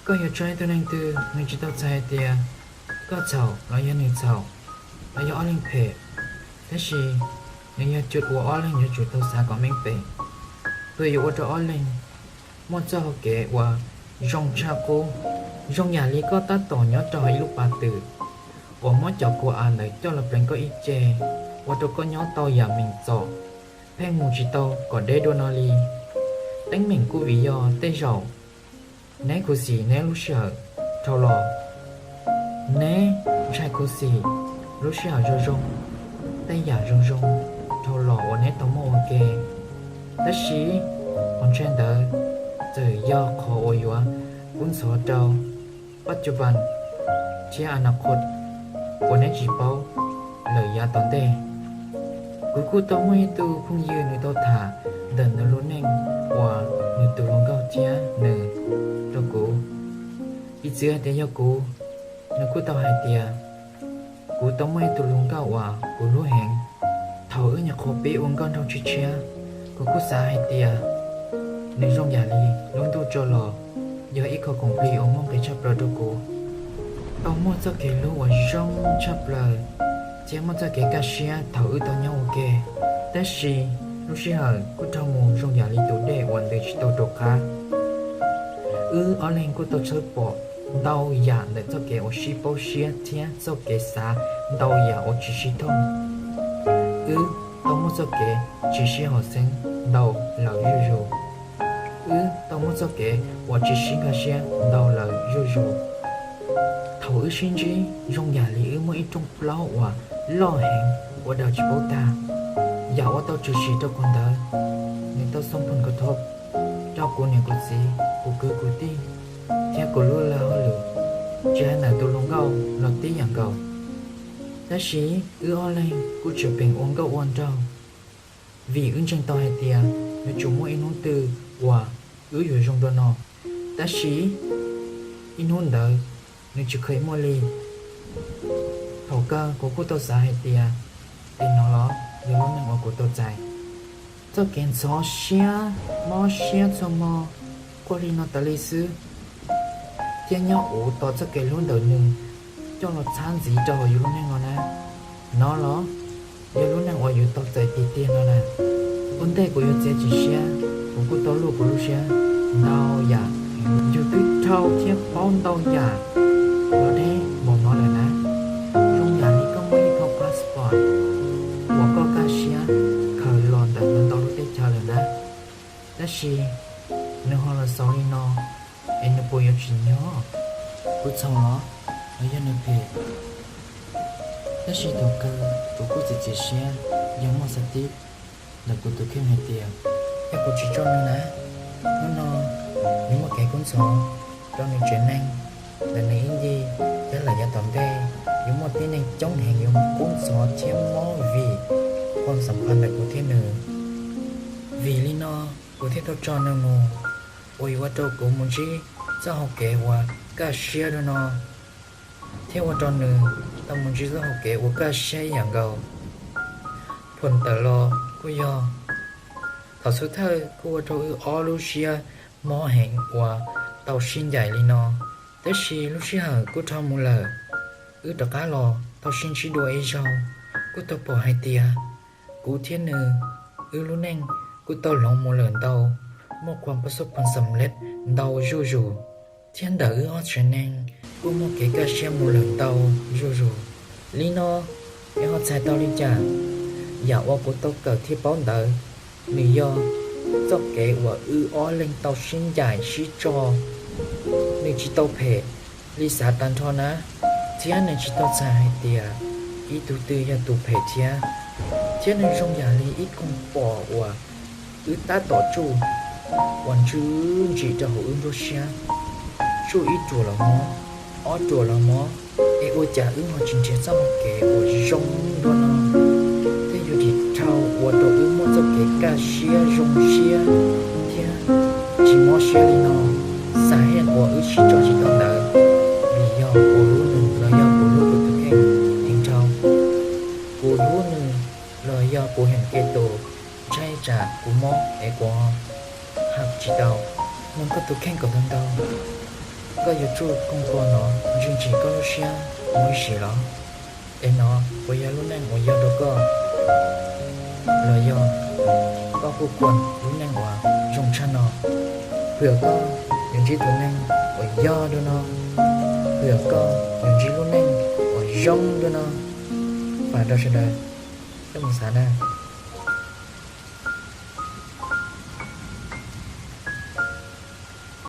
Koj yuav tso ib tug neeg twg, nws tsis tau txhais hais tias koj txhaum los yog nws txhaum, los yog ob leeg phem, tab sis nws yog cua uas ob leeg yuav tsum tau xav kom meej pem, thiaj yuav ua rau ob leeg muaj txoj hau kev uas zoo tshaj qub. Zoo yam li koj tab tom nyob rau hauv ib lub pas twm uas muab cov kua av ntawd coj los pleev koj ib ce, ua rau koj nyob tau yam meem txom, pheej mus tsis tau kom deb dua no li. Teeb meem kuj vim yog tej zaum neb khuv xim neb lub sij hawm dhau los, neb ntshai khuv xim lub sij hawm zoo zoo, tej yam zoo zoo dhau los uas neb tau muaj ua ke. Tab sis qhov ntshai ntawd txawm yog qhov uas yuav kub ntxhov rau pab cuj pas thiab a na qhua uas neb tsis paub lawm yav tom ntej. Kuv kuj tau muaj ib tug phooj ywg nws tau tham ntawm nws lub neej uas nws tus hluas nkauj thiab nws rau kuv. Piv txwv hais tias yog kuv, nws kuj tau hais tias kuv tau muaj ib tug hluas nkauj uas kuv hlub heev. Thaum wb nyuam qhuav pib ua nkauj nraug tshiab tshiab, kuv kuj xav hais tias nws zoo yam li lub ntuj tso los, yog ib qho khoom plig uas muaj nqis tshaj plaws rau kuv. Tau muaj txoj kev hlub uas zoo tshaj plaws thiab muaj txoj kev kaj siab thaum wb tau nyob ua ke. Tab sis lub sij hawm kuj raug mus zoo yam li tus dej uas ntws tsis tau rov qab. Wb ob leeg kuj tau tshawb pom ntau yam ntawm txoj kev uas sib paub siab thiab txoj kev xav ntau yam uas tsis sib thooj. Wb tau muaj txoj kev tsis sib haum xeeb ntau lawm zuj zus. Wb tau muaj txoj kev uas tsis sib nkag siab ntau lawm zuj zus. Thaum wb sib ntsib zoo yam li wb muaj ib rooj plaub uas loj heev uas daws tsis paub tag. Yam uas tau tshwm sim rau qhov ntawd, nws tau xoo phoom kov thov rau kuv niam kuv txiv, kuv kwv kuv tij, thiab kuv lub lag hauj lwm, tsis hais ntawm tus hluas nkauj los tib yam nkaus. Tab sis wb ob leeg kuj tseem peem ua nkauj ua nraug, vim wb ntseeg tau hais tias yuav tsum muaj ib hnub twg uas wb yuav zoo dua no. Tab sis ib hnub ntawd nws tsis kheev muaj li. Thaum kawg kuv kuj tau xav hais tias, es no los yog lub neej uas kuv tau txais. Txoj kev ntxhov siab, mob siab txhua hmo, quaj li no tas li xwb, thiab nyob uv tos txoj kev hlub ntawm nws coj los txhab ntxiv rau hauv yus lub neej no na. No los yog lub neej uas yus tau txais tiag tiag no na. Ua ntej kuv yuav txiav txim siab, kuv kuj tau luaj kuv lub siab ntau yam. Yus twb dhau thiab paub ntau yam los deb npaum no lawm na. Zoo yam li koj muaj ib qho passport uas koj kaj siab khaws los ntawm ntau ntau lub teb chaws lawm na. Tab sis nws ho los xaus li no, es nws puas yuav tsim nyog kuv txhaum los, los yog nws phem? Tab sis thaum kawg kuv kuj txiav txim siab yog muaj xav tib ntawm kuv tus kheej hais tias, yog kuv tsis tso nws na, hnub no yuav muaj kev kub ntxhov rau nws tsev neeg, ntawm nws ib ncig thiab lawm yav tom ntej yuav muaj tib neeg coob heev yuav kub ntxhov thiab mob vim qhov xam phaj ntawm kuv thiab nws. Vim li no kuv thiaj tau tso nws mus, uas yuav ua rau kuv mus ntsib txoj hau kev uas kaj siab dua no, thiab ua rau nws tau mus ntsib txoj hau kev uas kaj siab ib yam nkaus. Phuam tawm los kuj yog, thaum xub thawj kuj ua rau wb ob lub siab mob heev uas tau sib ncaim li no. Tab sis lub sij hawm kuj dhau mus lawm, wb rov qab los tau sib ntsib dua ib zaug, kuj tau pom hais tias kuv thiab nws, wb lub neej kuj tau hloov mus lawm ntau, muaj kuam pab xub phoom xam leb ntau zuj zus, thiab ntawm wb ob tsev neeg kuj muaj kev kaj siab mus lawm ntau zuj zus. Li no, es ho txhais tau li cas? Yam uas kuv tau kawm thiab paub ntawd, nws yog txoj kev uas wb ob leeg tau sib ncaim sib tso. Nws tsis tau phem li xav tag nrho na, thiab nws tsis tau txhais hais tias ib tug twg yog tus phem thiab. Thiab nws zoo yam li ib koog pom uas wb tab tom tsuj, uas ntswb ntsim rau hauv wb nruab siab. Tsuj ib ruam los mob, ob ruam los mob, es ua cas wb ho tsis nrhiav txoj hau kev uas zoo dua no, thiaj yuav dim dhau ua rau wb muaj txoj kev kaj siab zoo siab thiab tsis mob siab li no. Xav hais uas wb sib tso tsis tau ntawd, vim yog kuv hlub nws los yog kuv hlub kuv tus kheej heev dhau? Kuv hlub nws los yog kuv heem kev tus, ntshai tsam kuv mob es kuv haj tsis tau mloog koj tus kheej kom tau ntau? Koj yuav tsum koom pom no, ntsis ntsis koj lub siab mus ib sim los. Es no puas yog lub neej uas yog rau koj, los yog koj kuj kuam lub neej uas zoo tshaj no? Puas yog koj yuav ntsib tus neeg uas yog dua no? Puas yog koj yuav ntsib lub neej uas zoo dua no? Fam rau sawv daws, koj mus xav na.